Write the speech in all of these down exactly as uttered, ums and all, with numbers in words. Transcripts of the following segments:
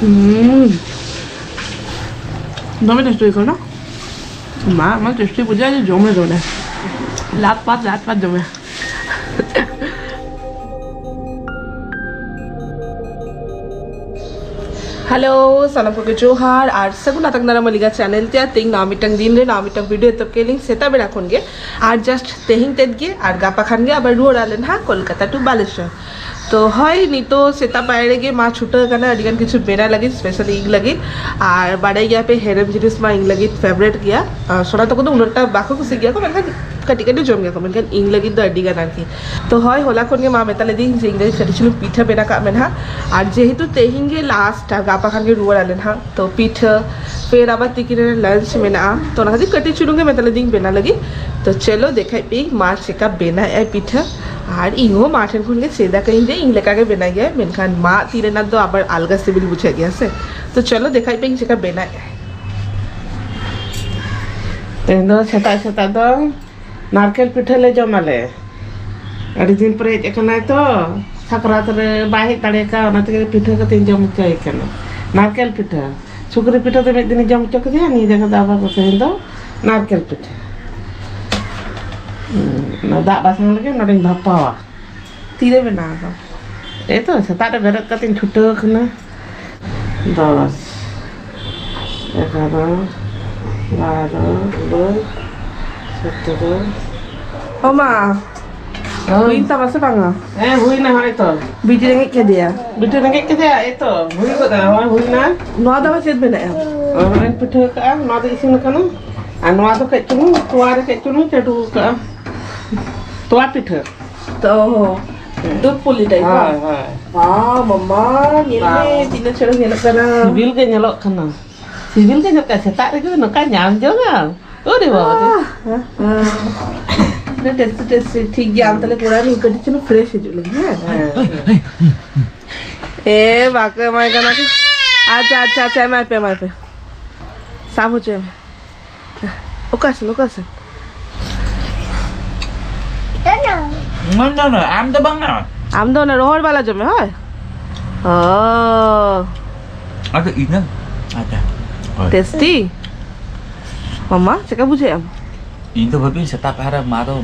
ᱦᱩᱸ᱾ ᱫᱚᱢᱮ ᱴᱮᱥᱴᱤ ᱦᱩᱭ ᱠᱟᱱᱟ᱾ ᱢᱟ, ᱢᱟ ᱴᱮᱥᱴᱤ ᱵᱩᱡᱷᱟᱹᱜᱼᱟ ᱡᱮ ᱡᱚᱢᱮ ᱡᱚᱢᱮ᱾ ᱞᱟᱫ ᱯᱟᱛ, ᱞᱟᱫ ᱯᱟᱛ ᱡᱚᱢᱮ᱾ ᱦᱮᱞᱳ, ᱥᱟᱱᱟᱢ ᱠᱚᱜᱮ ᱡᱚᱦᱟᱨ ᱟᱨ ᱥᱟᱹᱜᱩᱱ ᱟᱛᱟᱝ ᱫᱟᱨᱟᱢ ᱟᱹᱞᱤᱧᱟᱜ ᱪᱮᱱᱮᱞ ᱛᱮ᱾ ᱛᱮᱦᱮᱧ ᱱᱟᱣᱟ ᱢᱤᱫᱴᱟᱝ ᱫᱤᱱ ᱨᱮ ᱱᱟᱣᱟ ᱢᱤᱫᱴᱟᱝ ᱵᱷᱤᱰᱤᱭᱳ ᱮᱛᱚᱦᱚᱵ ᱠᱮᱫ ᱞᱤᱧ ᱥᱮᱛᱟᱜ ᱵᱮᱲᱟ ᱠᱷᱚᱱ ᱜᱮ᱾ ᱟᱨ ᱡᱟᱥᱴ ᱛᱮᱦᱮᱧ ᱛᱮᱫ ᱜᱮ, ᱟᱨ ᱜᱟᱯᱟ ᱠᱷᱟᱱ ᱜᱮ ᱟᱵᱟᱨ ᱨᱩᱣᱟᱹᱲ ᱟᱞᱮ ᱱᱟᱦᱟᱜ ᱠᱳᱞᱠᱟᱛᱟ ᱴᱩ ᱵᱟᱞᱮᱥᱚᱨ᱾ ᱛᱚ ᱦᱳᱭ, ᱱᱤᱛᱚᱜ ᱥᱮᱛᱟᱜ ᱯᱟᱭᱟᱨ ᱨᱮᱜᱮ ᱢᱟ ᱪᱷᱩᱴᱟᱹᱣ ᱠᱟᱱᱟ ᱟᱹᱰᱤ ᱜᱟᱱ ᱠᱤᱪᱷᱩ ᱵᱮᱱᱟᱣ ᱞᱟᱹᱜᱤᱫ, ᱥᱯᱮᱥᱟᱞᱤ ᱤᱧ ᱞᱟᱹᱜᱤᱫ᱾ ᱟᱨ ᱵᱟᱰᱟᱭ ᱜᱮᱭᱟ ᱯᱮ, ᱦᱮᱲᱮᱢ ᱡᱤᱱᱤᱥ ᱢᱟ ᱤᱧ ᱞᱟᱹᱜᱤᱫ ᱯᱷᱮᱵᱟᱨᱮᱴ ᱜᱮᱭᱟ᱾ ᱟᱨ ᱥᱚᱱᱟ ᱛᱟᱠᱚ ᱫᱚ ᱩᱱᱟᱹᱜ ᱴᱟ ᱵᱟᱠᱚ ᱠᱩᱥᱤᱜ ᱜᱮᱭᱟ ᱠᱚ, ᱢᱮᱱᱠᱷᱟᱱ ᱠᱟᱹᱴᱤᱡ ᱠᱟᱹᱴᱤᱡ ᱡᱚᱢ ᱜᱮᱭᱟ ᱠᱚ, ᱢᱮᱱᱠᱷᱟᱱ ᱤᱧ ᱞᱟᱹᱜᱤᱫ ᱫᱚ ᱟᱹᱰᱤ ᱜᱟᱱ ᱟᱨᱠᱤ᱾ ᱛᱚ ᱦᱳᱭ, ᱦᱚᱞᱟ ᱠᱷᱚᱱ ᱜᱮ ᱢᱟ ᱢᱮᱛᱟ ᱞᱮᱫᱤᱧ ᱡᱮ ᱤᱧ ᱞᱟᱹᱜᱤᱫ ᱠᱟᱹᱴᱤᱡ ᱪᱩᱞᱩᱝ ᱯᱤᱴᱷᱟᱹ ᱵᱮᱱᱟᱣ ᱠᱟᱜ ᱢᱮ ᱱᱟᱦᱟᱜ᱾ ᱟᱨ ᱡᱮᱦᱮᱛᱩ ᱛᱮᱦᱮᱧ ᱜᱮ ᱞᱟᱥᱴ, ᱟᱨ ᱜᱟᱯᱟ ᱠᱷᱟᱱ ᱜᱮ ᱨᱩᱣᱟᱹᱲ ᱟᱞᱮ ᱱᱟᱦᱟᱜ, ᱛᱚ ᱯᱤᱴᱷᱟᱹ, ᱯᱷᱮᱨ ᱟᱵᱟᱨ ᱛᱤᱠᱤᱱ ᱨᱮ ᱞᱟᱧᱪ ᱢᱮᱱᱟᱜᱼᱟ, ᱛᱚ ᱚᱱᱟ ᱠᱷᱟᱹᱛᱤᱨ ᱠᱟᱹᱴᱤᱡ ᱪᱩᱞᱩᱝ ᱜᱮ ᱢᱮᱛᱟ ᱞᱮᱫᱤᱧ ᱵᱮᱱᱟᱣ ᱞᱟᱹᱜᱤᱫ᱾ ᱛᱚ ᱪᱚᱞᱚ ᱫᱮᱠᱷᱟᱭ ᱯᱮ ᱢᱟ ᱪᱮᱠᱟ ᱵᱮᱱᱟᱣ ᱮᱫ ᱟᱭ ᱯᱤᱴᱷᱟᱹ᱾ ᱟᱨ ᱤᱧ ᱦᱚᱸ ᱢᱟ ᱴᱷᱮᱱ ᱠᱷᱚᱱ ᱜᱮ ᱪᱮᱫ ᱟᱠᱟᱫ ᱤᱧ ᱡᱮ ᱤᱧ ᱞᱮᱠᱟ ᱜᱮ ᱵᱮᱱᱟᱣ ᱜᱮᱭᱟᱭ, ᱢᱮᱱᱠᱷᱟᱱ ᱢᱟ ᱛᱤ ᱨᱮᱱᱟᱜ ᱫᱚ ᱟᱵᱟᱨ ᱟᱞᱜᱟ ᱥᱤᱵᱤᱞ ᱵᱩᱡᱷᱟᱹᱜ ᱜᱮᱭᱟ ᱥᱮ᱾ ᱛᱚ ᱪᱚᱞᱚ ᱫᱮᱠᱷᱟᱭ ᱯᱮ ᱤᱧ ᱪᱮᱠᱟ ᱵᱮᱱᱟᱣ ᱮᱫ ᱟᱭ᱾ ᱛᱮᱦᱮᱧ ᱫᱚ ᱥᱮᱛᱟᱜ ᱥᱮᱛᱟᱜ ᱫᱚ ᱱᱟᱨᱠᱮᱞ ᱯᱤᱴᱷᱟᱹ ᱞᱮ ᱡᱚᱢ ᱟᱞᱮ᱾ ᱟᱹᱰᱤ ᱫᱤᱱ ᱯᱚᱨᱮ ᱦᱮᱡ ᱟᱠᱟᱱᱟᱭ ᱛᱚ, ᱥᱟᱠᱨᱟᱛ ᱨᱮ ᱵᱟᱭ ᱦᱮᱡ ᱫᱟᱲᱮ ᱠᱟᱣᱫᱟ, ᱚᱱᱟ ᱛᱮᱜᱮ ᱯᱤᱴᱷᱟᱹ ᱠᱟᱛᱮᱧ ᱡᱚᱢ ᱦᱚᱪᱚᱭᱮ ᱠᱟᱱᱟ᱾ ᱱᱟᱨᱠᱮᱞ ᱯᱤᱴᱷᱟᱹ, ᱥᱩᱠᱨᱤ ᱯᱤᱴᱷᱟᱹ ᱫᱚ ᱢᱤᱫ ᱫᱤᱱᱤᱧ ᱡᱚᱢ ᱦᱚᱪᱚ ᱠᱮᱫᱮᱭᱟ, ᱱᱤᱭᱟᱹ ᱡᱟᱭᱜᱟ ᱫᱚ ᱟᱵᱟᱨ ᱛᱮᱦᱮᱧ ᱫᱚ ᱱᱟᱨᱠᱮᱞ ᱯᱤᱴᱷᱟᱹ᱾ ᱦᱩᱸ, ᱚᱱᱟ ᱫᱟᱜ ᱵᱟᱥᱟᱝ ᱞᱟᱹᱜᱤᱫ ᱱᱚᱰᱮᱧ ᱵᱷᱟᱯᱟᱣᱟ᱾ ᱛᱤᱨᱮ ᱵᱮᱱᱟᱣ ᱫᱚ? ᱮᱭ ᱛᱚ, ᱥᱮᱛᱟᱜ ᱨᱮ ᱵᱮᱨᱮᱫ ᱠᱟᱛᱮᱧ ᱪᱷᱩᱴᱟᱹᱣ ᱟᱠᱟᱱᱟ᱾ ᱫᱚᱥ, ᱮᱜᱟᱨᱚ, ᱵᱟᱨᱚ, ᱥᱚᱛᱨᱚ᱾ ᱚ ᱢᱟ, ᱦᱳᱭ᱾ ᱦᱩᱭᱮᱱ ᱛᱟᱢᱟ ᱥᱮ ᱵᱟᱝᱟ? ᱦᱮᱸ, ᱦᱩᱭᱱᱟ, ᱦᱚᱸᱜᱼᱚᱭ ᱛᱚ᱾ ᱵᱤᱴᱤ ᱨᱮᱸᱜᱮᱡ ᱠᱮᱫᱮᱭᱟ᱾ ᱵᱤᱴᱤ ᱨᱮᱸᱜᱮᱡ ᱠᱮᱫᱮᱭᱟ, ᱮᱭ ᱛᱚ, ᱦᱩᱭ ᱜᱚᱫ ᱮᱱᱟ, ᱦᱚᱸᱜᱼᱚᱭ ᱦᱩᱭᱱᱟ᱾ ᱱᱚᱣᱟ ᱫᱚ ᱟᱵᱟᱨ ᱪᱮᱫ ᱵᱮᱱᱟᱜᱼᱟ? ᱚ, ᱱᱚᱜᱼᱚᱭ ᱯᱤᱴᱷᱟᱹ ᱠᱟᱜᱼᱟ, ᱱᱚᱣᱟ ᱫᱚ ᱤᱥᱤᱱ ᱟᱠᱟᱱᱟ᱾ ᱟᱨ ᱱᱚᱣᱟ ᱫᱚ ᱠᱟᱹᱡ ᱪᱩᱞᱩᱝ, ᱛᱚᱣᱟ ᱨᱮ ᱠᱟᱹᱡ ᱪᱩᱞᱩᱝ ᱪᱟᱹᱰᱩ ᱠᱟᱜᱼᱟ᱾ ᱛᱚᱣᱟ ᱯᱤᱴᱷᱟᱹ᱾ ᱛᱚ, ᱫᱩᱫᱷ ᱯᱩᱞᱤ type ᱦᱳᱭ, ᱵᱟᱝ? ᱦᱳᱭ᱾ ᱵᱟ, ᱢᱟᱢᱟ, ᱧᱮᱞ ᱢᱮ, ᱵᱟ᱾ ᱛᱤᱱᱟᱹᱜ ᱪᱮᱦᱨᱟ ᱧᱮᱞᱚᱜ ᱠᱟᱱᱟ᱾ ᱥᱤᱵᱤᱞ ᱜᱮ ᱧᱮᱞᱚᱜ ᱠᱟᱱᱟ᱾ ᱥᱤᱵᱤᱞ ᱜᱮ ᱧᱮᱞᱚᱜ ᱠᱟᱱᱟ᱾ ᱥᱮᱛᱟᱜ ᱨᱮᱜᱮ ᱱᱚᱝᱠᱟ ᱧᱟᱢ ᱡᱚᱝᱟ᱾ ᱟᱨᱮ ᱵᱟᱵᱟ ᱨᱮ᱾ ᱟᱦ, ᱟᱦ, ᱟᱦ᱾ ᱟᱹᱰᱤ tasty, tasty᱾ ᱴᱷᱤᱠ ᱜᱮᱭᱟ, ᱟᱢ ᱛᱟᱦᱞᱮ ᱠᱚᱨᱟᱣ ᱢᱮ, ᱠᱟᱹᱴᱤᱡ ᱪᱩᱞᱩᱝ fresh ᱦᱤᱡᱩᱜ ᱞᱟᱹᱜᱤᱫ, ᱦᱮᱸ? ᱦᱮᱸ, ᱦᱮᱸ᱾ ᱮ, ᱵᱟᱠᱚ ᱮᱢᱟᱭ ᱠᱟᱱᱟ ᱠᱚ᱾ ᱟᱪᱪᱷᱟ, ᱟᱪᱪᱷᱟ, ᱟᱪᱪᱷᱟ, ᱮᱢᱟᱭ ᱯᱮ, ᱮᱢᱟᱭ ᱯᱮ᱾ ᱥᱟᱵ ᱦᱚᱪᱚᱭ ᱢᱮ᱾ ᱚᱠᱟ ᱥᱮᱱ, ᱚᱠᱟ ᱥᱮᱱ? ᱱᱚᱰᱮ, ᱱᱚᱰᱮ, ᱟᱢ ᱫᱚ ᱵᱟᱝᱟ᱾ ᱟᱢ ᱫᱚ ᱚᱱᱟ ᱨᱚᱦᱚᱲ ᱵᱟᱞᱟ ᱡᱚᱢ ᱢᱮ, ᱦᱳᱭ? ᱚ᱾ ᱟᱫᱚ ᱤᱱᱟᱹ ᱟᱪᱪᱷᱟ᱾ ᱦᱳᱭ᱾ ᱴᱮᱥᱴᱤ? ᱢᱟᱢᱟ, ᱪᱮᱠᱟ ᱵᱩᱡᱷᱟᱹᱣᱮᱫ ᱟᱢ? ᱤᱧ ᱫᱚ ᱵᱷᱟᱹᱵᱤᱧ ᱥᱮᱛᱟᱜ ᱯᱟᱦᱟᱨ ᱨᱮ ᱢᱟ ᱫᱚ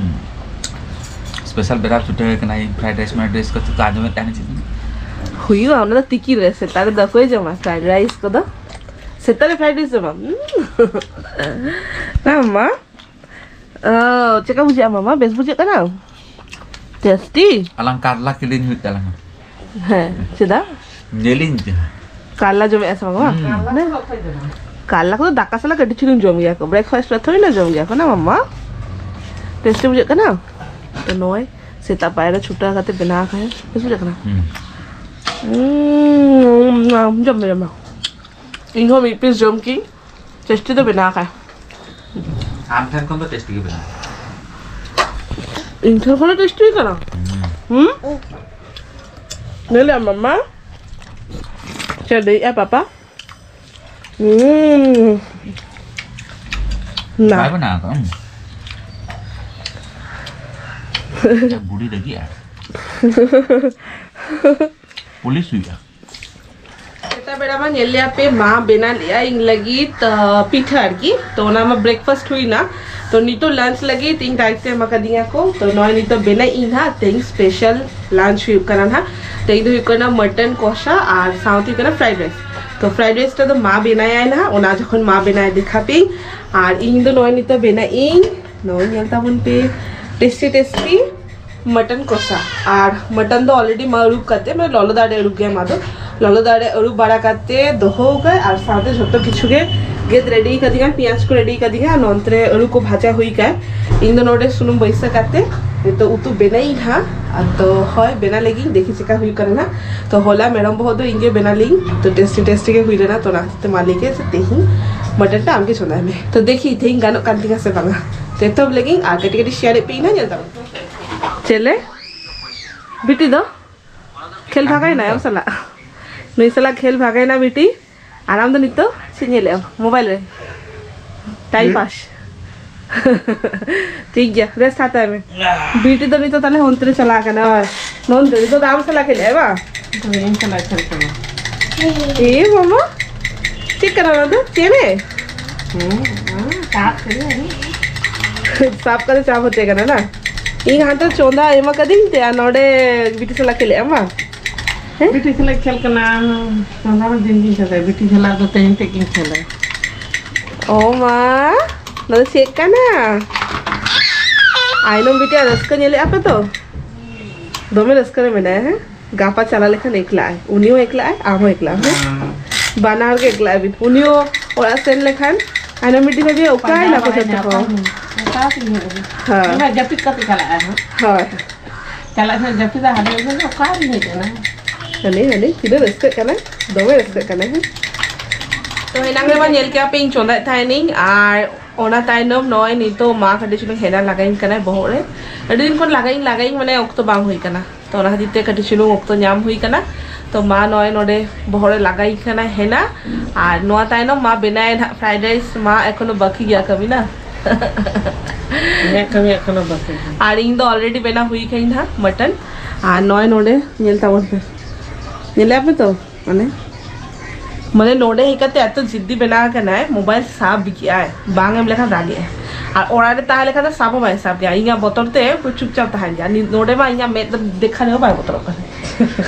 ᱥᱯᱮᱥᱟᱞ ᱵᱮᱨᱟᱨ ᱪᱷᱩᱴᱟᱹᱣ ᱠᱟᱱᱟᱭ, ᱯᱷᱨᱟᱭᱰ ᱨᱟᱭᱤᱥ ᱢᱨᱟᱭᱤᱰ ᱨᱟᱭᱤᱥ ᱠᱚ ᱪᱮᱫ ᱠᱚ ᱟᱸᱡᱚᱢᱮᱫ ᱛᱟᱦᱮᱱᱟ ᱪᱮᱫ? ᱦᱩᱭᱩᱜᱼᱟ, ᱚᱱᱟ ᱫᱚ ᱛᱤᱠᱤᱱ ᱨᱮ, ᱥᱮᱛᱟᱜ ᱨᱮᱫᱚ ᱚᱠᱚᱭ ᱡᱚᱢᱟ ᱯᱷᱨᱟᱭᱰ ᱨᱟᱭᱤᱥ ᱠᱚᱫᱚ? ᱥᱮᱛᱟᱜ ᱨᱮ ᱯᱷᱨᱟᱭᱰ ᱨᱟᱭᱤᱥ ᱡᱚᱢᱟᱢ? ᱦᱩᱸ᱾ ᱱᱟ ᱢᱟ᱾ ᱚ, ᱪᱮᱫᱠᱟ ᱵᱩᱡᱷᱟᱹᱜᱼᱟ ᱢᱟᱢᱟ? ᱵᱮᱥ ᱵᱩᱡᱷᱟᱹᱜ ᱠᱟᱱᱟ? ᱴᱮᱥᱴᱤ? ᱟᱞᱟᱝ ᱠᱟᱨᱞᱟ ᱠᱤᱨᱤᱧ ᱦᱩᱭᱩᱜ ᱛᱟᱞᱟᱝᱟ᱾ ᱦᱮᱸ, ᱪᱮᱫᱟᱜ? ᱧᱮᱞᱤᱧ ᱯᱮ᱾ ᱠᱟᱨᱞᱟ ᱡᱚᱢᱮᱜᱼᱟ ᱥᱮ ᱵᱟᱝ, ᱵᱟᱝ? ᱦᱩᱸ᱾ ᱠᱟᱨᱞᱟ ᱠᱚᱫᱚ ᱫᱟᱠᱟ ᱥᱟᱞᱟᱜ ᱠᱟᱹᱴᱤᱡ ᱪᱩᱞᱩᱝ ᱡᱚᱢ ᱜᱮᱭᱟ ᱠᱚ, ᱵᱨᱮᱠᱯᱷᱟᱥᱴ ᱨᱮ ᱛᱷᱚᱲᱤ ᱱᱟ ᱡᱚᱢ ᱜᱮᱭᱟ ᱠᱚ ᱱᱟ ᱢᱟᱢᱟ᱾ ᱴᱮᱥᱴᱤ ᱵᱩᱡᱷᱟᱹᱜ ᱠᱟᱱᱟ? ᱛᱚ ᱱᱚᱜᱼᱚᱭ ᱥᱮᱛᱟᱜ ᱯᱟᱭᱟᱨ ᱨᱮ ᱪᱷᱩᱴᱟᱹᱣ ᱠᱟᱛᱮ ᱵᱮᱱᱟᱣ ᱟᱠᱟᱫ, ᱵᱮᱥ ᱵᱩᱡᱷᱟᱹᱜ ᱠᱟᱱᱟ? ᱦᱩᱸ᱾ ᱩᱸ, ᱡᱚᱢ ᱢᱮ, ᱡᱚᱢ ᱢᱮ᱾ ᱤᱧ ᱦᱚᱸ ᱢᱤᱫ ᱯᱤᱥ ᱡᱚᱢ ᱠᱤᱧ᱾ ᱴᱮᱥᱴᱤ ᱫᱚ ᱵᱮᱱᱟᱣ ᱠᱟᱭ᱾ ᱟᱢ ᱴᱷᱮᱱ ᱠᱷᱚᱱ ᱫᱚ ᱴᱮᱥᱴᱤ ᱜᱮ ᱵᱮᱱᱟᱣ᱾ ᱤᱧ ᱴᱷᱮᱱ ᱠᱷᱚᱱ ᱫᱚ ᱴᱮᱥᱴᱤ ᱠᱟᱱᱟ? ᱦᱩᱸ᱾ ᱦᱩᱸ? ᱧᱮᱞ ᱟᱢ ᱢᱟᱢᱟ? ᱪᱮᱫ ᱞᱟᱹᱭᱮᱜᱼᱟ ᱯᱟᱯᱟ? ᱦᱩᱸ᱾ ᱱᱟ᱾ ᱵᱟᱭ ᱵᱮᱱᱟᱣ ᱟᱠᱟᱫ, ᱦᱩᱸ᱾ ᱵᱩᱰᱤ ᱞᱟᱹᱜᱤᱫ ᱟᱨ ᱯᱩᱞᱤᱥ ᱦᱩᱭᱩᱜᱼᱟ᱾ ᱥᱮᱛᱟᱜ ᱵᱮᱲᱟ ᱢᱟ ᱧᱮᱞ ᱞᱮᱭᱟ ᱯᱮ, ᱢᱟ ᱵᱮᱱᱟᱣ ᱞᱮᱜᱼᱟ ᱤᱧ ᱞᱟᱹᱜᱤᱫ, ᱟ, ᱯᱤᱴᱷᱟᱹ ᱟᱨᱠᱤ᱾ ᱛᱚ ᱚᱱᱟ ᱢᱟ ᱵᱨᱮᱠᱯᱷᱟᱥᱴ ᱦᱩᱭᱱᱟ᱾ ᱛᱚ ᱱᱤᱛᱚᱜ ᱞᱟᱧᱪ ᱞᱟᱹᱜᱤᱫ ᱤᱧ ᱫᱟᱭᱤᱛᱛᱚ ᱮᱢ ᱟᱠᱟᱫᱤᱧᱟ ᱠᱚ᱾ ᱛᱚ ᱱᱚᱜᱼᱚᱭ ᱱᱤᱛᱚᱜ ᱵᱮᱱᱟᱣ ᱤᱧ ᱦᱟᱸᱜ ᱛᱮᱦᱮᱧ ᱥᱯᱮᱥᱟᱞ ᱞᱟᱧᱪ ᱦᱩᱭᱩᱜ ᱠᱟᱱᱟ ᱱᱟᱦᱟᱜ᱾ ᱛᱮᱦᱮᱧ ᱫᱚ ᱦᱩᱭᱩᱜ ᱠᱟᱱᱟ ᱢᱚᱴᱚᱱ ᱠᱚᱥᱟ ᱟᱨ ᱥᱟᱶᱛᱮ ᱦᱩᱭᱩᱜ ᱠᱟᱱᱟ ᱯᱷᱨᱟᱭᱤᱰ ᱨᱟᱭᱤᱥ᱾ ᱛᱚ ᱯᱷᱨᱟᱭᱤᱰ ᱨᱟᱭᱤᱥ ᱴᱟ ᱫᱚ ᱢᱟ ᱵᱮᱱᱟᱭᱟᱭ ᱱᱟᱦᱟᱜ, ᱚᱱᱟ ᱡᱚᱠᱷᱚᱱ ᱢᱟ ᱵᱮᱱᱟᱭ ᱫᱮᱠᱷᱟ ᱯᱮ᱾ ᱟᱨ ᱤᱧ ᱫᱚ ᱱᱚᱜᱼᱚᱭ ᱱᱤᱛᱚᱜ ᱵᱮᱱᱟᱣ ᱤᱧ, ᱱᱚᱜᱼᱚᱭ ᱧᱮᱞ ᱛᱟᱵᱚᱱ ᱯᱮ, ᱴᱮᱥᱴᱤ ᱴᱮᱥᱴᱤ ᱢᱚᱴᱚᱱ ᱠᱚᱥᱟ᱾ ᱟᱨ ᱢᱚᱴᱚᱱ ᱫᱚ ᱚᱞᱨᱮᱰᱤ ᱢᱟ ᱟᱹᱨᱩᱵ ᱠᱟᱛᱮ, ᱢᱟᱱᱮ ᱞᱚᱞᱚ ᱫᱟᱜ ᱨᱮ ᱟᱹᱨᱩᱵ ᱜᱮᱭᱟ ᱢᱟ ᱫᱚ, ᱞᱚᱞᱚ ᱫᱟᱜ ᱨᱮ ᱟᱹᱨᱩᱵ ᱵᱟᱲᱟ ᱠᱟᱛᱮ ᱫᱚᱦᱚ ᱠᱟᱜ, ᱟᱨ ᱥᱟᱶᱛᱮ ᱡᱷᱚᱛᱚ ᱠᱤᱪᱷᱩ ᱜᱮ ᱜᱮᱫ ᱨᱮᱰᱤ ᱠᱟᱫᱤᱧᱟ, ᱯᱮᱸᱭᱟᱡᱽ ᱠᱚ ᱨᱮᱰᱤ ᱠᱟᱫᱤᱧᱟ, ᱱᱚᱱᱛᱮ ᱨᱮ ᱟᱹᱞᱩ ᱠᱚ ᱵᱷᱟᱡᱟ ᱦᱩᱭ ᱠᱟᱜ᱾ ᱤᱧ ᱫᱚ ᱱᱚᱰᱮ ᱥᱩᱱᱩᱢ ᱵᱟᱹᱭᱥᱟᱹ ᱠᱟᱛᱮ ᱱᱤᱛᱚᱜ ᱩᱛᱩ ᱵᱮᱱᱟᱣ ᱤᱧ ᱦᱟᱸᱜ᱾ ᱟᱫᱚ ᱦᱳᱭ, ᱵᱮᱱᱟᱣ ᱞᱟᱹᱜᱤᱫ, ᱫᱮᱠᱷᱤ ᱪᱮᱠᱟ ᱦᱩᱭᱩᱜ ᱠᱟᱱᱟ ᱱᱟᱜ᱾ ᱛᱚ ᱦᱚᱞᱟ ᱢᱮᱨᱚᱢ ᱵᱚᱦᱚᱜ ᱫᱚ ᱤᱧ ᱜᱮ ᱵᱮᱱᱟᱣ ᱞᱤᱧ, ᱛᱚ ᱴᱮᱥᱴᱤ ᱴᱮᱥᱴᱤ ᱜᱮ ᱦᱩᱭ ᱞᱮᱱᱟ᱾ ᱛᱚ ᱚᱱᱟ ᱦᱚᱛᱮᱡ ᱛᱮ ᱢᱟ ᱞᱟᱹᱭ ᱠᱮᱫ ᱡᱮ ᱛᱮᱦᱮᱧ ᱢᱚᱴᱚᱱ ᱴᱟ ᱟᱢ ᱜᱮ ᱪᱚᱸᱫᱟᱭ ᱢᱮ᱾ ᱛᱚ ᱫᱮᱠᱷᱤ ᱛᱮᱦᱮᱧ ᱜᱟᱱᱚᱜ ᱠᱟᱱ ᱛᱤᱧᱟ ᱥᱮ ᱵᱟᱝᱟ᱾ ᱛᱚ ᱮᱛᱚᱦᱚᱵ ᱞᱟᱹᱜᱤᱫ ᱟᱨ ᱠᱟᱹᱴᱤᱡ ᱠᱟᱹᱴᱤᱡ ᱥᱮᱭᱟᱨ ᱮᱫ ᱯᱮ ᱤᱧ ᱦᱟᱸᱜ, ᱧᱮᱞ ᱛᱟᱵᱚᱱ᱾ ᱪᱮᱞᱮ? ᱵᱤᱴᱤ ᱫᱚ ᱠᱷᱮᱞ ᱵᱷᱟᱜᱟᱭᱮᱱᱟᱭ ᱟᱢ ᱥᱟᱞᱟᱜ᱾ ᱱᱩᱭ ᱥᱟᱞᱟᱜ ᱠᱷᱮᱞ ᱵᱷᱟᱜᱟᱭᱮᱱᱟ ᱵᱤᱴᱤ᱾ ᱟᱨ ᱟᱢ ᱫᱚ ᱱᱤᱛᱚᱜ ᱪᱮᱫ ᱧᱮᱞᱮᱫ ᱟᱢ ᱢᱳᱵᱟᱭᱤᱞ ᱨᱮ? Time pass. ᱴᱷᱤᱠ ᱜᱮᱭᱟ, ᱨᱮᱥᱴ ᱦᱟᱛᱟᱣ ᱢᱮ᱾ ᱵᱤᱴᱤ ᱫᱚ ᱱᱤᱛᱚᱜ ᱛᱟᱦᱞᱮ ᱚᱱᱛᱮ ᱨᱮ ᱪᱟᱞᱟᱣ ᱠᱟᱱᱟ᱾ ᱱᱚᱱᱛᱮ ᱱᱤᱛᱚᱜ ᱫᱚ ᱟᱢ ᱥᱟᱞᱟᱜ ᱠᱷᱮᱞ ᱮᱫᱟᱭ ᱵᱟᱝ? ᱤᱧ ᱥᱟᱞᱟᱜ ᱠᱷᱮᱞ ᱠᱟᱱᱟ᱾ ᱮ ᱢᱟᱢᱟ, ᱪᱮᱫ ᱠᱟᱱᱟ ᱚᱱᱟ ᱫᱚ? ᱪᱮᱬᱮ? ᱦᱮᱸ, ᱦᱮᱸ, ᱪᱟᱯ ᱠᱟᱱᱟ᱾ ᱥᱟᱵ ᱠᱟᱛᱮ ᱪᱟᱯ ᱦᱚᱪᱚᱭ ᱠᱟᱱᱟ ᱱᱟ? ᱤᱧ ᱦᱟᱱᱛᱮ ᱪᱚᱸᱫᱟ ᱮᱢ ᱟᱠᱟᱫᱤᱧ ᱛᱮ ᱟᱨ ᱱᱚᱰᱮ ᱵᱤᱴᱤ ᱥᱟᱞᱟᱜ ᱠᱷᱮᱞᱮᱜ ᱟᱢ ᱵᱟᱝ? ᱦᱮᱸ? ᱵᱤᱴᱤ ᱥᱟᱞᱟᱜ ᱠᱷᱮᱞ ᱠᱟᱱᱟ᱾ ᱪᱚᱸᱫᱟ ᱢᱟ ᱫᱤᱱ ᱜᱤᱧ ᱪᱚᱸᱫᱟᱭᱟ, ᱵᱤᱴᱤ ᱥᱟᱞᱟᱜ ᱫᱚ ᱛᱮᱦᱮᱧ ᱛᱮᱫ ᱜᱤᱧ ᱠᱷᱮᱞᱟ᱾ ᱚ ᱢᱟ, ᱱᱚᱣᱟ ᱫᱚ ᱪᱮᱫ ᱠᱟᱱᱟ? ᱟᱭᱱᱚᱢ ᱵᱤᱴᱤ ᱟᱜ ᱨᱟᱹᱥᱠᱟᱹ ᱧᱮᱞᱮᱜᱼᱟ ᱯᱮ ᱛᱚ? ᱫᱚᱢᱮ ᱨᱟᱹᱥᱠᱟᱹ ᱨᱮ ᱢᱮᱱᱟᱭᱟ, ᱦᱮᱸ? ᱜᱟᱯᱟ ᱪᱟᱞᱟᱣ ᱞᱮᱠᱷᱟᱱ ᱮᱠᱞᱟᱜᱼᱟᱭ, ᱩᱱᱤ ᱦᱚᱸ ᱮᱠᱞᱟᱜᱼᱟᱭ, ᱟᱢ ᱦᱚᱸ ᱮᱠᱞᱟᱜ ᱟᱢ, ᱦᱮᱸ? ᱦᱮᱸ᱾ ᱵᱟᱱᱟ ᱦᱚᱲ ᱜᱮ ᱮᱠᱞᱟᱜ ᱟᱹᱵᱤᱱ᱾ ᱩᱱᱤ ᱦᱚᱸ ᱚᱲᱟᱜ ᱥᱮᱱ ᱞᱮᱠᱷᱟᱱ ᱟᱭᱱᱚᱢ ᱵᱤᱴᱤ ᱵᱷᱟᱹᱵᱤᱭᱟ, ᱚᱠᱟᱭ ᱯᱟᱸᱡᱟ ᱱᱟᱠᱚ ᱵᱟᱲᱟᱭ ᱡᱚᱛᱚ ᱧᱟᱯᱟᱢ ᱦᱚᱲ? ᱦᱚᱸ᱾ ᱚᱠᱟ ᱛᱮᱧ ᱦᱮᱡ ᱮᱱᱟ? ᱦᱮᱸ᱾ ᱚᱱᱟ ᱡᱟᱹᱯᱤᱫ ᱠᱟᱛᱮ ᱪᱟᱞᱟᱜᱼᱟᱭ ᱦᱟᱸᱜ᱾ ᱦᱳᱭ᱾ ᱪᱟᱞᱟᱜ ᱠᱷᱟᱱ ᱡᱟᱹᱯᱤᱫᱟ, ᱦᱟᱸᱰᱮ ᱩᱱᱤ ᱫᱚ ᱚᱠᱟᱨᱮᱧ ᱦᱮᱡ ᱮᱱᱟ? ᱦᱟᱹᱱᱤ, ᱦᱟᱹᱱᱤ, ᱛᱤᱱᱟᱹᱜ ᱨᱟᱹᱥᱠᱟᱹᱜ ᱠᱟᱱᱟᱭ, ᱫᱚᱢᱮ ᱨᱟᱹᱥᱠᱟᱹᱜ ᱠᱟᱱᱟᱭ, ᱦᱮᱸ᱾ ᱛᱚ, ᱮᱱᱟᱝ ᱨᱮᱢᱟ ᱧᱮᱞ ᱠᱮᱜᱼᱟ ᱯᱮ, ᱤᱧ ᱪᱚᱸᱫᱟᱭᱮᱫ ᱛᱟᱦᱮᱱᱤᱧ, ᱟᱨ ᱚᱱᱟ ᱛᱟᱭᱱᱚᱢ ᱱᱚᱜᱼᱚᱭ ᱱᱤᱛᱚᱜ ᱢᱟ ᱠᱟᱹᱴᱤᱡ ᱪᱩᱞᱩᱝ ᱦᱮᱱᱟ ᱞᱟᱜᱟᱭᱤᱧ ᱠᱟᱱᱟᱭ ᱵᱚᱦᱚᱜ ᱨᱮ᱾ ᱟᱹᱰᱤ ᱫᱤᱱ ᱠᱷᱚᱱ ᱞᱟᱜᱟᱭᱤᱧ, ᱞᱟᱜᱟᱭᱤᱧ, ᱢᱟᱱᱮ ᱚᱠᱛᱚ ᱵᱟᱝ ᱦᱩᱭ ᱠᱟᱱᱟ᱾ ᱛᱚ, ᱚᱱᱟ ᱠᱷᱟᱹᱛᱤᱨ ᱛᱮ ᱠᱟᱹᱴᱤᱡ ᱪᱩᱞᱩᱝ ᱚᱠᱛᱚ ᱧᱟᱢ ᱦᱩᱭ ᱠᱟᱱᱟ᱾ ᱛᱚ, ᱢᱟ ᱱᱚᱜᱼᱚᱭ ᱱᱚᱰᱮ ᱵᱚᱦᱚᱜ ᱨᱮ ᱞᱟᱜᱟᱭᱤᱧ ᱠᱟᱱᱟᱭ ᱦᱮᱱᱟ, ᱟᱨ ᱱᱚᱣᱟ ᱛᱟᱭᱱᱚᱢ ᱢᱟ ᱵᱮᱱᱟᱭᱟ ᱱᱟᱦᱟᱜ fried rice, ᱢᱟ ᱮᱠᱷᱚᱱᱳ ᱵᱟᱹᱠᱤ ᱜᱮᱭᱟ ᱠᱟᱹᱢᱤ ᱱᱟ᱾ ᱤᱧᱟᱹᱜ ᱠᱟᱹᱢᱤ ᱮᱠᱷᱚᱱᱳ ᱵᱟᱹᱠᱤ ᱜᱮᱭᱟ᱾ ᱟᱨ ᱤᱧ ᱫᱚ already ᱵᱮᱱᱟᱣ ᱦᱩᱭ ᱠᱟᱹᱧ ᱱᱟᱦᱟᱜ mutton᱾ ᱟᱨ ᱱᱚᱜᱼᱚᱭ ᱱᱚᱰᱮ ᱧᱮᱞ ᱛᱟᱵᱚᱱ ᱯᱮ, ᱧᱮᱞᱮᱜᱼᱟ ᱯᱮ ᱛᱚ? ᱢᱟᱱᱮ, ᱢᱟᱱᱮ ᱱᱚᱰᱮ ᱦᱮᱡ ᱠᱟᱛᱮ ᱮᱛᱚ ᱡᱤᱫᱫᱤ ᱵᱮᱱᱟᱣ ᱟᱠᱟᱱᱟᱭ, mobile ᱥᱟᱵ ᱜᱮᱭᱟᱭ, ᱵᱟᱝ ᱮᱢ ᱞᱮᱠᱷᱟᱱ ᱨᱟᱜᱮᱜᱼᱟᱭ᱾ ᱟᱨ ᱚᱲᱟᱜ ᱨᱮ ᱛᱟᱦᱮᱸ ᱞᱮᱠᱷᱟᱱ ᱫᱚ ᱥᱟᱵ ᱦᱚᱸ ᱵᱟᱭ ᱥᱟᱵ ᱜᱮᱭᱟ, ᱤᱧᱟᱹᱜ ᱵᱚᱛᱚᱨ ᱛᱮ ᱯᱩᱨᱟᱹ ᱪᱩᱯᱪᱟᱯ ᱛᱟᱦᱮᱱ ᱜᱮᱭᱟ᱾ ᱱᱤ-, ᱱᱚᱰᱮ ᱢᱟ ᱤᱧᱟᱹᱜ ᱢᱮᱫ ᱫᱚ ᱫᱮᱠᱷᱟ ᱨᱮᱦᱚᱸ ᱵᱟᱭ ᱵᱚᱛᱚᱨᱚᱜ ᱠᱟᱱᱟ᱾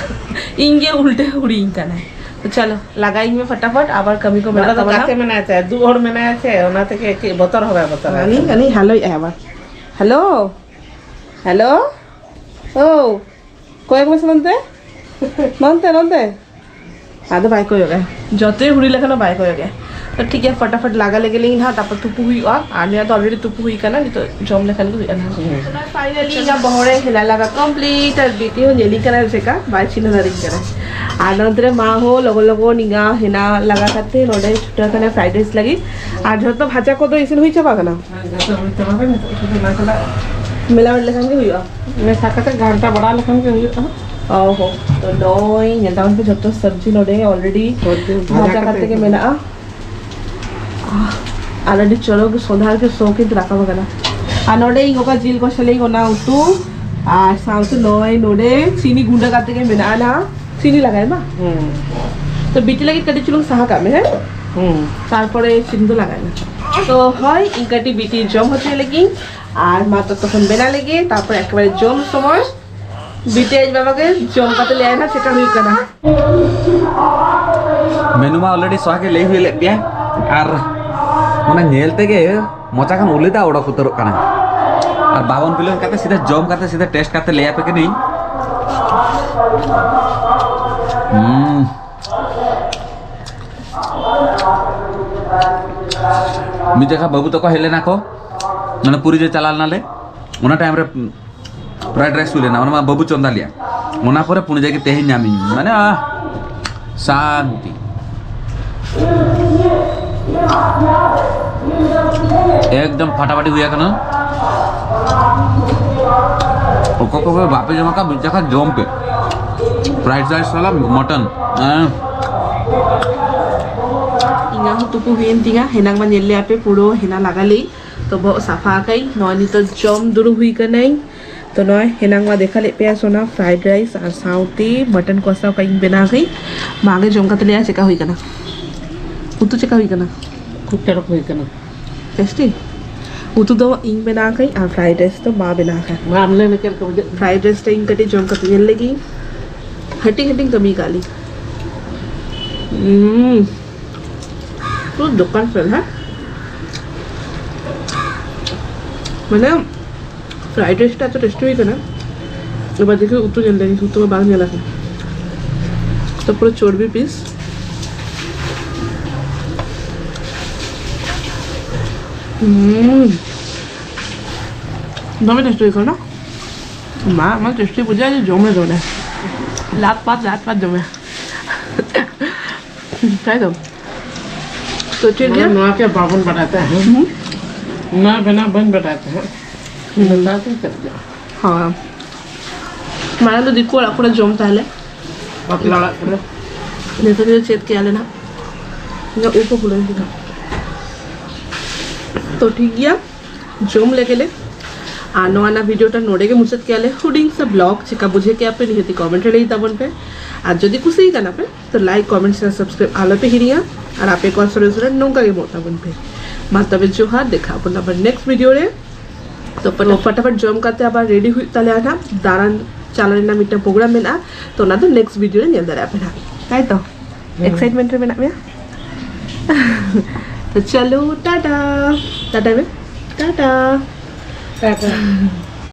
ᱤᱧ ᱜᱮ ᱩᱞᱴᱟᱹ ᱦᱩᱲᱤᱧ ᱠᱟᱱᱟᱭ᱾ ᱛᱚ ᱪᱚᱞᱚ, ᱞᱟᱜᱟᱭᱤᱧ ᱢᱮ ᱯᱷᱟᱴᱟᱯᱷᱟᱴ, ᱟᱵᱟᱨ ᱠᱟᱹᱢᱤ ᱠᱚ ᱢᱮᱱᱟᱜ ᱱᱚᱰᱮ ᱫᱚ ᱛᱟᱵᱚᱱᱟ᱾ ᱜᱟᱛᱮ ᱢᱮᱱᱟᱭᱟ ᱥᱮ, ᱫᱩ ᱦᱚᱲ ᱢᱮᱱᱟᱭᱟ ᱥᱮ, ᱚᱱᱟ ᱛᱮᱜᱮ ᱪᱮᱫ ᱵᱚᱛᱚᱨ ᱦᱚᱸ ᱵᱟᱭ ᱵᱚᱛᱚᱨᱟ᱾ ᱦᱟᱹᱱᱤ, ᱦᱟᱹᱱᱤ ᱦᱮᱞᱳᱭᱮᱫᱼᱟᱭ ᱟᱵᱟᱨ᱾ ᱦᱮᱞᱳ, ᱦᱮᱞᱳ, ᱳ, ᱠᱚᱭᱚᱜ ᱢᱮᱥᱮ ᱱᱚᱱᱛᱮ, ᱱᱚᱱᱛᱮ, ᱱᱚᱱᱛᱮ᱾ ᱟᱫᱚ ᱵᱟᱭ ᱠᱚᱭᱚᱜᱟ, ᱡᱚᱛᱚᱭ ᱦᱩᱲᱤ ᱞᱮᱠᱷᱟᱱ ᱦᱚᱸ ᱵᱟᱭ ᱠᱚᱭᱚᱜᱟ᱾ ᱛᱚ ᱴᱷᱤᱠ ᱜᱮᱭᱟ, ᱯᱷᱟᱴᱟᱯᱷᱟᱴ ᱞᱟᱜᱟ ᱞᱮᱜᱮ ᱞᱤᱧ ᱱᱟᱦᱟᱜ, ᱛᱟᱨᱯᱚᱨ ᱛᱩᱯᱩ ᱦᱩᱭᱩᱜᱼᱟ᱾ ᱟᱨ ᱱᱤᱭᱟᱹ ᱫᱚ already ᱛᱩᱯᱩ ᱦᱩᱭ ᱠᱟᱱᱟ, ᱱᱤᱛᱚᱜ ᱡᱚᱢ ᱞᱮᱠᱷᱟᱱ ᱜᱮ ᱦᱩᱭᱩᱜᱼᱟ ᱱᱟᱦᱟᱜ᱾ ᱦᱩᱸ᱾ Finally ᱤᱧᱟᱹᱜ ᱵᱚᱦᱚᱜ ᱨᱮ ᱦᱮᱱᱟ ᱞᱟᱜᱟ complete, ᱟᱨ ᱵᱤᱴᱤ ᱦᱚᱸ ᱧᱮᱞᱤᱧ ᱠᱟᱱᱟ ᱪᱮᱠᱟ, ᱵᱟᱭ ᱪᱤᱱᱦᱟᱹ ᱫᱟᱲᱮᱧ ᱠᱟᱱᱟ᱾ ᱟᱨ ᱱᱚᱱᱛᱮ ᱨᱮ ᱢᱟ ᱦᱚᱸ ᱞᱚᱜᱚᱱ ᱞᱚᱜᱚᱱ ᱤᱧᱟᱹᱜ ᱦᱮᱱᱟ ᱞᱟᱜᱟ ᱠᱟᱛᱮ ᱱᱚᱰᱮ ᱪᱷᱩᱴᱟᱹᱣ ᱠᱟᱱᱟ fried rice ᱞᱟᱹᱜᱤᱫ᱾ ᱟᱨ ᱡᱷᱚᱛᱚ ᱵᱷᱟᱡᱟ ᱠᱚᱫᱚ ᱤᱥᱤᱱ ᱦᱩᱭ ᱪᱟᱵᱟ ᱠᱟᱱᱟ? ᱦᱮᱸ, ᱡᱷᱚᱛᱚ ᱦᱩᱭ ᱪᱟᱵᱟ ᱠᱟᱱᱟ, ᱱᱤᱛᱚᱜ ᱥᱩᱫᱷᱩ ᱚᱱᱟ ᱥᱟᱞᱟᱜ ᱢᱮᱞᱟᱣᱮᱴ ᱞᱮᱠᱷᱟᱱ ᱜᱮ ᱦᱩᱭᱩᱜᱼᱟ᱾ ᱢᱮᱥᱟ ᱠᱟᱛᱮ ᱜᱷᱟᱱᱴᱟ ᱵᱟᱲᱟ ᱞᱮᱠᱷᱟᱱ ᱜᱮ ᱦᱩᱭᱩᱜᱼᱟ᱾ ᱚ ᱦᱚ, ᱛᱚ ᱱᱚᱜᱼᱚᱭ ᱧᱮᱞ ᱛᱟᱵᱚᱱ ᱯᱮ, ᱡᱷᱚᱛᱚ ᱥᱚᱵᱽᱡᱤ ᱱᱚᱰᱮ already ᱵᱷᱟᱡᱟ ᱵᱷᱟᱡᱟ ᱠᱟᱛᱮ ᱠᱟᱛᱮ ᱜᱮ ᱜᱮ᱾ ᱢᱮᱱᱟᱜᱼᱟ᱾ ᱟᱨ ᱟᱹᱰᱤ ᱪᱚᱨᱚᱠ ᱜᱮ ᱥᱚᱸᱫᱷᱟᱲ ᱜᱮ ᱥᱚ ᱠᱤᱱᱛᱩ ᱨᱟᱠᱟᱵ ᱟᱠᱟᱱᱟ᱾ ᱟᱨ ᱱᱚᱰᱮ ᱤᱧ ᱜᱚᱜᱚ ᱡᱤᱞ ᱠᱚ ᱥᱟᱞᱟᱜ ᱚᱱᱟ ᱩᱛᱩ, ᱟᱨ ᱥᱟᱶᱛᱮ ᱱᱚᱜᱼᱚᱭ ᱱᱚᱰᱮ ᱪᱤᱱᱤ ᱜᱩᱸᱰᱟᱹ ᱠᱟᱛᱮ ᱜᱮ ᱢᱮᱱᱟᱜᱼᱟ ᱱᱟᱦᱟᱜ᱾ ᱪᱤᱱᱤ ᱞᱟᱜᱟᱭ ᱢᱟ᱾ ᱦᱩᱸ᱾ ᱛᱚ ᱵᱤᱴᱤ ᱞᱟᱹᱜᱤᱫ ᱠᱟᱹᱴᱤᱡ ᱪᱩᱞᱩᱝ ᱥᱟᱦᱟ ᱠᱟᱜ ᱢᱮ, ᱦᱮᱸ? ᱦᱩᱸ᱾ ᱛᱟᱨᱯᱚᱨᱮ ᱥᱤᱢ ᱫᱚ ᱞᱟᱜᱟᱭ ᱢᱮ᱾ ᱛᱚ ᱦᱳᱭ, ᱤᱧ ᱠᱟᱹᱴᱤᱡ ᱵᱤᱴᱤ ᱡᱚᱢ ᱦᱚᱪᱚᱭ ᱞᱟᱹᱜᱤᱫ, ᱟᱨ ᱢᱟ ᱛᱚᱛᱚᱠᱷᱚᱱ ᱵᱮᱱᱟᱣ ᱞᱮᱜᱮ, ᱛᱟᱨᱯᱚᱨᱮ ᱮᱠᱮᱵᱟᱨᱮ ᱡᱚᱢ ᱥᱚᱢᱚᱭ ᱵᱤᱴᱤ ᱟᱡ ᱵᱟᱵᱟ ᱜᱮ ᱡᱚᱢ ᱠᱟᱛᱮ ᱞᱟᱹᱭᱟᱭ ᱱᱟ ᱪᱮᱫᱠᱟ ᱦᱩᱭᱩᱜ ᱠᱟᱱᱟ᱾ ᱢᱮᱱᱩ ᱢᱟ already ᱥᱚᱦᱟ ᱜᱮ ᱞᱟᱹᱭ ᱦᱩᱭ ᱞᱮᱫ ᱯᱮᱭᱟ, ᱟᱨ ᱚᱱᱟ ᱧᱮᱞ ᱛᱮᱜᱮ ᱢᱚᱪᱟ ᱠᱷᱚᱱ ᱩᱞᱤ ᱫᱟᱜ ᱚᱰᱚᱠ ᱩᱛᱟᱹᱨᱚᱜ ᱠᱟᱱᱟ᱾ ᱟᱨ ᱵᱟᱵᱚᱱ ᱵᱤᱞᱚᱢ ᱠᱟᱛᱮ ᱥᱤᱫᱷᱟ ᱡᱚᱢ ᱠᱟᱛᱮ ᱥᱤᱫᱷᱟ taste ᱠᱟᱛᱮ ᱞᱟᱹᱭ ᱟᱯᱮ ᱠᱟᱹᱱᱟᱹᱧ᱾ ᱦᱩᱸ᱾ ᱢᱤᱫ ᱡᱚᱠᱷᱟ ᱵᱟᱹᱵᱩ ᱛᱟᱠᱚ ᱦᱮᱡ ᱞᱮᱱᱟ ᱠᱚ, ᱢᱟᱱᱮ ᱯᱩᱨᱤ ᱨᱮ ᱪᱟᱞᱟᱣ ᱞᱮᱱᱟᱞᱮ, ᱚᱱᱟ time ᱨᱮ fried rice ᱦᱩᱭ ᱞᱮᱱᱟ, ᱚᱱᱟ ᱢᱟ ᱵᱟᱹᱵᱩ ᱪᱚᱸᱫᱟ ᱞᱮᱭᱟ, ᱚᱱᱟ ᱯᱚᱨᱮ ᱯᱩᱱ ᱡᱟᱭᱜᱟ ᱛᱮᱦᱮᱧ ᱧᱟᱢᱤᱧ, ᱢᱟᱱᱮ, ᱟᱦ, ᱥᱟᱱᱛᱤ᱾ ᱮᱠᱫᱚᱢ ᱯᱷᱟᱴᱟᱯᱷᱟᱴᱤ ᱦᱩᱭ ᱟᱠᱟᱱᱟ᱾ ᱚᱠᱚᱭ ᱠᱚ ᱵᱟᱯᱮ ᱡᱚᱢ ᱟᱠᱟᱫ, ᱢᱤᱫ ᱡᱟᱠᱷᱟ ᱡᱚᱢ ᱯᱮ᱾ Fried rice ᱥᱟᱞᱟᱜ mutton᱾ ᱦᱮᱸ᱾ ᱤᱧᱟᱹᱜ ᱦᱚᱸ ᱛᱩᱯᱩ ᱦᱩᱭᱮᱱ ᱛᱤᱧᱟ, ᱦᱮᱱᱟᱝ ᱢᱟ ᱧᱮᱞ ᱞᱮᱭᱟ ᱯᱮ ᱯᱩᱨᱟᱹ ᱦᱮᱱᱟ ᱞᱟᱜᱟ ᱞᱮ᱾ ᱛᱚ ᱵᱚᱦᱚᱜ ᱥᱟᱯᱷᱟ ᱟᱠᱟᱫᱟᱹᱧ, ᱱᱚᱜᱼᱚᱭ ᱱᱤᱛᱚᱜ ᱡᱚᱢ ᱫᱩᱲᱩᱵ ᱦᱩᱭ ᱠᱟᱹᱱᱟᱹᱧ᱾ ᱛᱚ ᱱᱚᱜᱼᱚᱭ ᱦᱮᱱᱟᱝ ᱢᱟ ᱫᱮᱠᱷᱟ ᱞᱮᱫ ᱯᱮᱭᱟ ᱥᱳᱱᱟ fried rice ᱟᱨ ᱥᱟᱶᱛᱮ mutton ᱠᱚᱥᱟ ᱚᱠᱟ ᱤᱧ ᱵᱮᱱᱟᱣ ᱠᱟᱹᱧ᱾ ᱢᱟ ᱜᱮ ᱡᱚᱢ ᱠᱟᱛᱮ ᱞᱟᱹᱭᱟ ᱪᱮᱠᱟ ᱦᱩᱭ ᱠᱟᱱᱟ, ᱩᱛᱩ ᱪᱮᱠᱟ ᱦᱩᱭ ᱠᱟᱱᱟ? ᱠᱷᱩᱵ ᱪᱚᱨᱚᱠ ᱦᱩᱭ ᱠᱟᱱᱟ᱾ Tasty? ᱩᱛᱩ ᱫᱚ ᱤᱧ ᱵᱮᱱᱟᱣ ᱠᱟᱹᱧ ᱟᱨ fried rice ᱫᱚ ᱢᱟ ᱵᱮᱱᱟᱣ ᱠᱟᱜ᱾ ᱢᱟ ᱟᱢ ᱞᱟᱹᱭ ᱢᱮ ᱪᱮᱫ ᱞᱮᱠᱟ ᱵᱩᱡᱷᱟᱹᱜ ᱠᱟᱱᱟ? Fried rice ᱫᱚ ᱤᱧ ᱠᱟᱹᱴᱤᱡ ᱡᱚᱢ ᱠᱟᱛᱮ ᱧᱮᱞ ᱞᱮᱜᱤᱧ, ᱦᱟᱹᱴᱤᱧ ᱦᱟᱹᱴᱤᱧ ᱠᱟᱹᱢᱤ ᱠᱟᱜ ᱞᱤᱧ᱾ ᱦᱩᱸ᱾ ᱯᱩᱨᱟᱹ ᱫᱚᱠᱟᱱ ᱥᱮᱫ, ᱦᱮᱸ? ᱢᱟᱱᱮ, fried rice ᱴᱟ ᱮᱛᱚ tasty ᱦᱩᱭ ᱠᱟᱱᱟ, ᱮᱵᱟᱨ ᱫᱮᱠᱷᱤ ᱩᱛᱩ ᱧᱮᱞ ᱞᱮᱜᱮ, ᱩᱛᱩ ᱢᱟ ᱵᱟᱝ ᱧᱮᱞ ᱟᱠᱟᱱᱟ᱾ ᱛᱚ ᱯᱩᱨᱟᱹ ᱪᱚᱨᱵᱤ piece᱾ ᱦᱩᱸ᱾ ᱫᱚᱢᱮ tasty ᱦᱩᱭ ᱠᱟᱱᱟ᱾ ᱢᱟ, ᱢᱟ tasty ᱵᱩᱡᱷᱟᱹᱜᱼᱟ ᱡᱮ ᱡᱚᱢᱮ ᱫᱚᱢᱮ᱾ ᱞᱟᱫ ᱯᱟᱛ, ᱞᱟᱫ ᱯᱟᱛ ᱡᱚᱢᱮ᱾ ᱛᱟᱭ ᱛᱚ? ᱛᱚ ᱪᱮᱫ ᱢᱟᱱᱮ ᱜᱮᱭᱟ? ᱱᱚᱣᱟ ᱠᱮ ᱵᱟᱵᱚᱱ ᱵᱟᱰᱟᱭ ᱛᱟᱦᱮᱸᱫ᱾ ᱦᱩᱸ᱾ ᱱᱚᱣᱟ ᱵᱮᱱᱟᱣ ᱵᱟᱹᱧ ᱵᱟᱰᱟᱭ ᱛᱟᱦᱮᱸᱫ᱾ ᱦᱩᱸ᱾ ᱱᱮᱛᱟᱨ ᱫᱚᱧ ᱪᱮᱫ ᱠᱮᱫᱟ᱾ ᱦᱳᱭ᱾ ᱢᱟᱲᱟᱝ ᱫᱚ ᱫᱤᱠᱩ ᱚᱲᱟᱜ ᱠᱚᱨᱮ ᱡᱚᱢ ᱛᱟᱦᱮᱸᱞᱮ᱾ ᱵᱟᱯᱞᱟ ᱚᱲᱟᱜ ᱠᱚᱨᱮ᱾ ᱱᱤᱛᱚᱜ ᱫᱚ ᱪᱮᱫ ᱠᱮᱭᱟ ᱞᱮ ᱱᱟᱜ᱾ ᱤᱧᱟᱹᱜ ᱩᱵ ᱦᱚᱸ ᱯᱷᱩᱞᱟᱹᱣᱮᱱ ᱛᱤᱧᱟ᱾ ᱛᱚ ᱴᱷᱤᱠ ᱜᱮᱭᱟ, ᱡᱚᱢ ᱞᱮᱜᱮ ᱞᱮ᱾ ᱟᱨ ᱱᱚᱣᱟ ᱨᱮᱱᱟᱜ video ᱴᱟ ᱱᱚᱰᱮ ᱜᱮ ᱢᱩᱪᱟᱹᱫ ᱠᱮᱭᱟ ᱞᱮ᱾ ᱦᱩᱰᱤᱧ ᱥᱮ vlog ᱪᱮᱠᱟ ᱵᱩᱡᱷᱟᱹᱣ ᱠᱮᱭᱟ ᱯᱮ, ᱱᱤᱦᱟᱹᱛᱤ comment ᱨᱮ ᱞᱟᱹᱭ ᱛᱟᱵᱚᱱ ᱯᱮ᱾ ᱟᱨ ᱡᱩᱫᱤ ᱠᱩᱥᱤ ᱠᱟᱱᱟ ᱯᱮ, ᱛᱚ like, comment, share, subscribe ᱟᱞᱚ ᱯᱮ ᱦᱤᱲᱤᱧᱟ᱾ ᱟᱨ ᱟᱯᱮ ᱠᱚᱣᱟᱜ ᱥᱚᱨᱮᱥ ᱨᱮ ᱱᱚᱝᱠᱟ ᱜᱮ ᱮᱢᱚᱜ ᱛᱟᱵᱚᱱ ᱯᱮ᱾ ᱢᱟ ᱛᱚᱵᱮ ᱡᱚᱦᱟᱨ, ᱫᱮᱠᱷᱟ ᱟᱵᱚᱱ ᱟᱵᱟᱨ next video ᱨᱮ᱾ ᱛᱚ ᱯᱷᱟᱴᱟᱯᱷᱟᱴ ᱡᱚᱢ ᱠᱟᱛᱮ ᱟᱵᱟᱨ ᱨᱮᱰᱤ ᱦᱩᱭᱩᱜ ᱛᱟᱞᱮᱭᱟ ᱱᱟᱦᱟᱜ, ᱫᱟᱬᱟᱱ ᱪᱟᱞᱟᱣ ᱨᱮᱱᱟᱜ ᱢᱤᱫᱴᱟᱝ ᱯᱨᱳᱜᱨᱟᱢ ᱢᱮᱱᱟᱜᱼᱟ᱾ ᱛᱚ ᱚᱱᱟ ᱫᱚ ᱱᱮᱠᱥᱴ ᱵᱷᱤᱰᱤᱭᱳ ᱨᱮ ᱧᱮᱞ ᱫᱟᱲᱮᱭᱟᱜᱼᱟ ᱯᱮ ᱱᱟᱦᱟᱜ, ᱛᱟᱭ ᱛᱚ? ᱮᱠᱥᱟᱭᱤᱴᱢᱮᱱᱴ ᱨᱮ ᱢᱮᱱᱟᱜ ᱢᱮᱭᱟ᱾ ᱛᱚ ᱪᱚᱞᱚ, ᱴᱟᱴᱟ᱾ ᱴᱟᱴᱟ ᱢᱮ᱾ ᱴᱟᱴᱟ᱾ ᱴᱟᱴᱟ᱾